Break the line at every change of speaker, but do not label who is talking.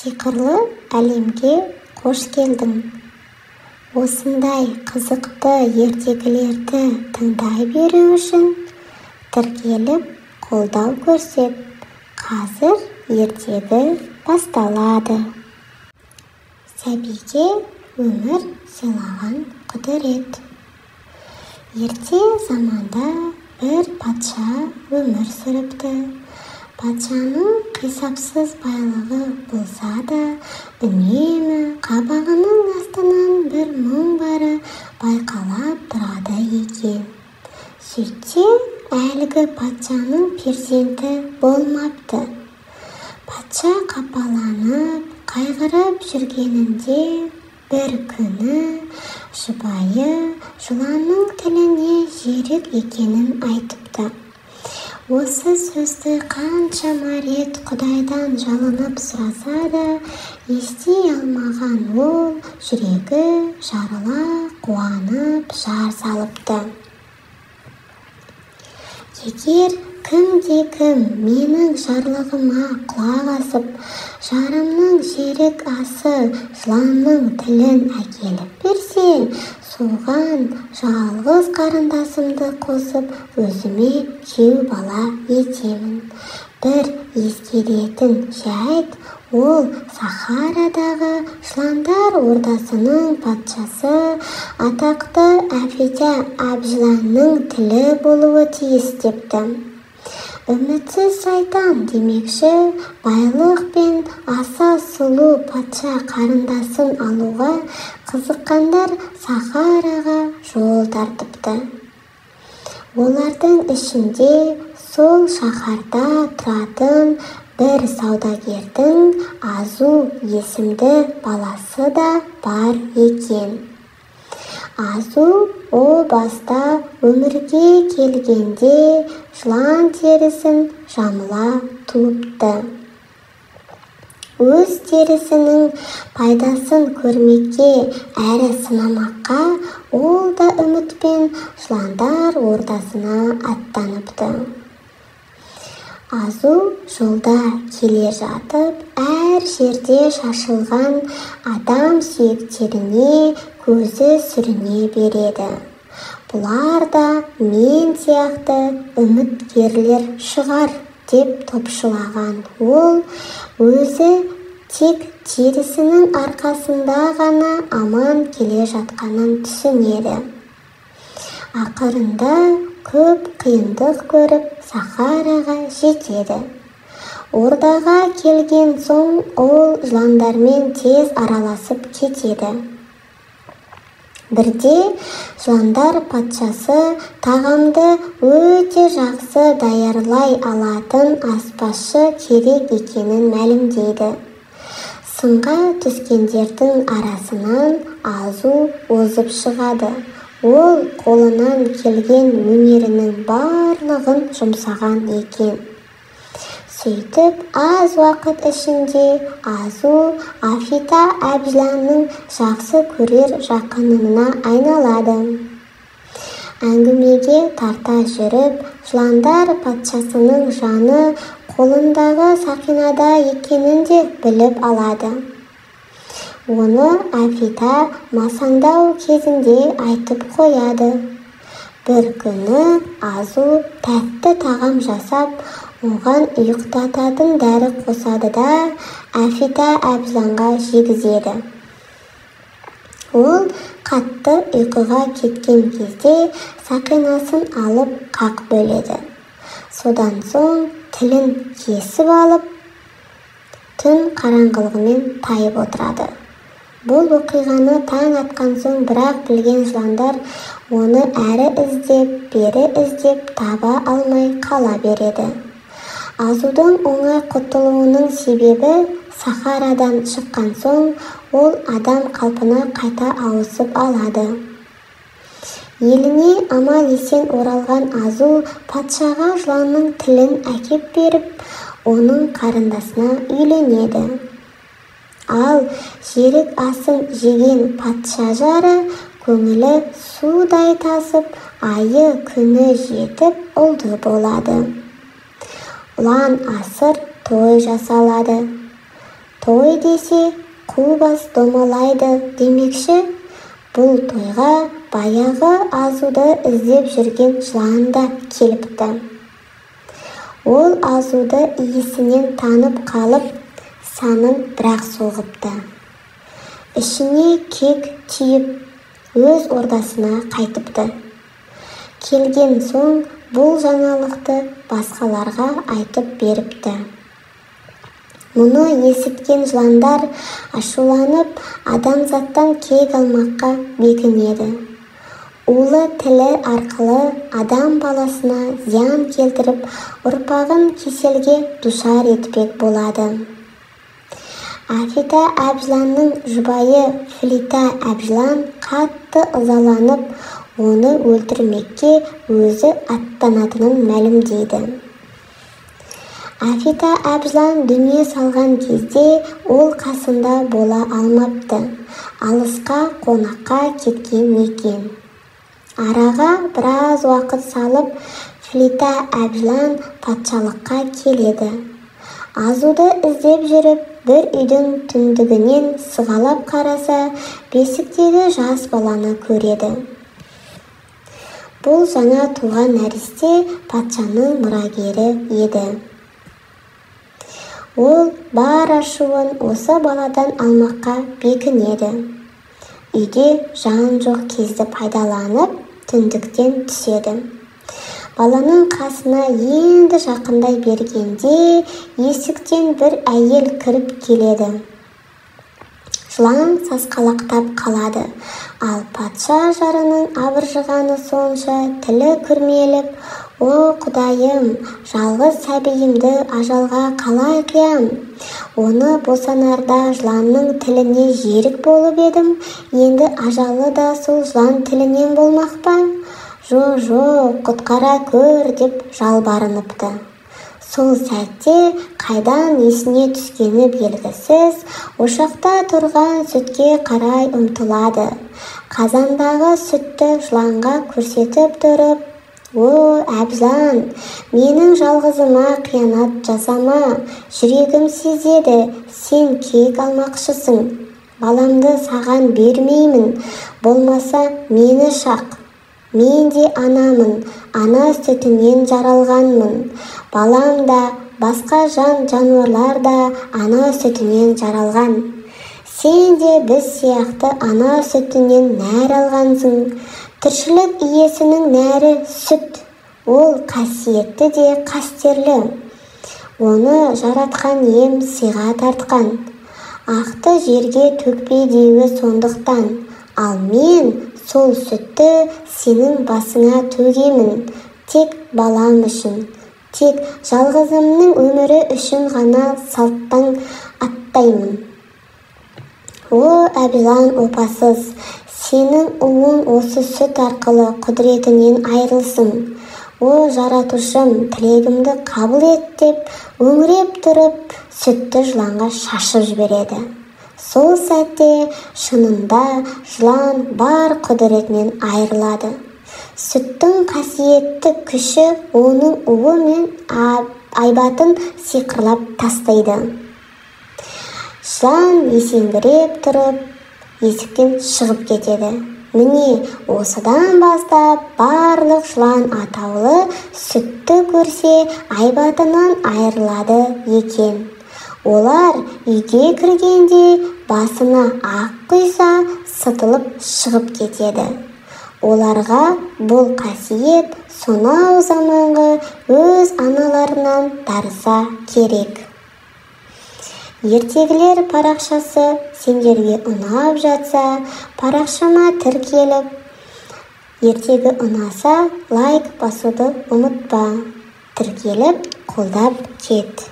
Сиқырлы әлемге қош келдің. Осындай қызықты ертегілерді тыңдай беру үшін тіркеліп, қолдау көрсет. Қазір ертегі басталады. Сәбиге өмір сыйлаған құдірет. Ерте заманда бір патша өмір сүріпті. Патшаның қисапсыз байлығы болса да, үнемі қабағының астынан бір мұң бары байқалап тұрады екен. Сөйтсе, әлгі патшаның перзенті болмапты. Патша қапаланып, қайғырып жүргенінде бір күні жұбайы жыланның тіліне жерік екенін айтыпты. Осы сөзді қаншама рет Құдайдан жалынып сұраса да, ести алмаған ол жүрегі жарыла қуанып жар салыпты. Егер кімде-кім менің жарлығыма құлақ асып, жарымның жерік асы жыланның тілін әкеліп берсе, соған жалғыз қарындасымды қосып, өзіме күйеу бала етемін. Бір ескеретін жайт, ол Сахарадағы жыландар ордасының патшасы атақты Әфита Әбжыланның тілі болуы тиіс депті. Үмітсіз сайтан демекші, байлық пен аса сұлу патша қарындасын алуға қызыққандар Сахараға жол тартыпты. Олардың ішінде сол шаһарда тұратын бір саудагердің Азу есімді баласы да бар екен. Азу о баста өмірге келгенде жылан терісін жамыла туыпты. Өз терісінің пайдасын көрмекке әрі сынамаққа ол да үмітпен жыландар ордасына аттаныпты. Азу жолда келе жатып, әр жерде шашылған адам сүйектеріне көзі сүріне береді. Бұлар да мен сияқты үміткерлер шығар деп топшылаған ол, өзі тек терісінің арқасында ғана аман келе жатқанын түсінеді. Ақырында көп қиындық көріп Сахараға жетеді. Ордаға келген соң ол жыландармен тез араласып кетеді. Бірде жыландар патшасы тағамды өте жақсы даярлай алатын аспазшы керек екенін мәлімдейді. Сынға түскендердің арасынан Азу озып шығады. Ол қолынан келген өнерінің барлығын жұмсаған екен. Сөйтіп, аз уақыт ішінде Азу Афита Әбжыланның жақсы көрер жақынына айналады. Әңгімеге тарта жүріп, жыландар патшасының жаны қолындағы сақинада екенін де біліп алады. Оны Афита масаңдау кезінде айтып қояды. Бір күні Азу тәтті тағам жасап, оған ұйықтататын дәрі қосады да, Әфита Әбжыланға жегізеді. Ол қатты ұйқыға кеткен кезде сақинасын алып қақ бөледі. Содан соң тілін кесіп алып, түн қараңғылығымен тайып отырады. Бұл оқиғаны таң атқан соң бірақ білген жыландар оны әрі іздеп, бері іздеп таба алмай қала береді. Азудың оңай құтылуының себебі Сахарадан шыққан соң ол адам қалпына қайта ауысып алады. Еліне аман-есен оралған Азу патшаға жыланның тілін әкеп беріп, оның қарындасына үйленеді. Ал жерік асын жеген патша жары көңілі судай тасып, айы күні жетіп ұлды болады. Ұлан асыр той жасалады. Той десе, қу бас домалайды демекші, бұл тойға баяғы азуды іздеп жүрген жылан да келіпті. Ол азуды иісінен танып қалып, санын бірақ соғыпты. Ішіне кек түйіп, өз ордасына қайтыпты. Келген соң бұл жаңалықты басқаларға айтып беріпті. Мұны есіткен жыландар ашуланып, адамзаттан кек алмаққа бекінеді. Улы тілі арқылы адам баласына зиян келтіріп, ұрпағын кеселге душар етпек болады. Афита әбжыланның жұбайы Флита әбжылан қатты ызаланып, оны өлтірмекке өзі аттанатынын мәлімдейді. Афита әбжылан дүние салған кезде ол қасында бола алмапты, алысқа қонаққа кеткен екен. Араға біраз уақыт салып, Флита әбжылан патшалыққа келеді. Азуды іздеп жүріп, бір үйдің түндігінен сығалап қараса, бесіктегі жас баланы көреді. Бұл жаңа туған нәресте патшаның мұрагері еді. Ол бар ашуын осы баладан алмаққа бекінеді. Үйде жан жоқ кезді пайдаланып, түндіктен түседі. Баланың қасына енді жақындай бергенде, есіктен бір әйел кіріп келеді. Жылан сасқалақтап қалады. Ал патша жарының абыржығаны сонша тілі күрмеліп, «О, Құдайым, жалғыз сәбиімді ажалға қалай қиям? Оны босанарда жыланның тіліне жерік болып едім, енді ажалы да сол жылан тілінен болмақ па? Жоқ, құтқара көр», деп жалбарыныпты. Сол сәтте қайдан есіне түскені белгісіз, ошақта тұрған сүтке қарай ұмтылады. Қазандағы сүтті жыланға көрсетіп тұрып, «О, әбжылан, менің жалғызыма қиянат жасама, жүрегім сезеді, сен кек алмақшысың. Баламды саған бермеймін, болмаса мені шақ. Мен де анамын, ана сүтінен жаралғанмын. Балам да, басқа жан-жануарлар да ана сүтінен жаралған. Сен де біз сияқты ана сүтінен нәр алғансың. Тіршілік иесінің нәрі сүт, ол қасиетті де қастерлі. Оны жаратқан ем сыйға тартқан. Ақты жерге төкпе деуі сондықтан. Ал мен сол сүтті сенің басыңа төгемін, тек балам үшін, тек жалғызымның өмірі үшін ғана салттан аттаймын. О, әбжылан опасыз, сенің уың осы сүт арқылы құдіретінен айырылсын. О, жаратушым, тілегімді қабыл ет, деп өңіреп тұрып, сүтті жыланға шашып жібереді. Сол сәтте шынында жылан бар құдіретінен айырылады. Сүттің қасиетті күші оның уы мен айбатын сиқырлап тастайды. Жылан есеңгіреп тұрып, есіктен шығып кетеді. Міне, осыдан бастап барлық жылан атаулы сүтті көрсе, айбатынан айырылады екен. Олар үйге кіргенде басына ақ құйса, сытылып шығып кетеді. Оларға бұл қасиет сонау заманғы өз аналарынан дарыса керек. Ертегілер парақшасы сендерге ұнап жатса, парақшама тіркеліп, ертегі ұнаса, лайк басуды ұмытпа. Тіркеліп, қолдап кет.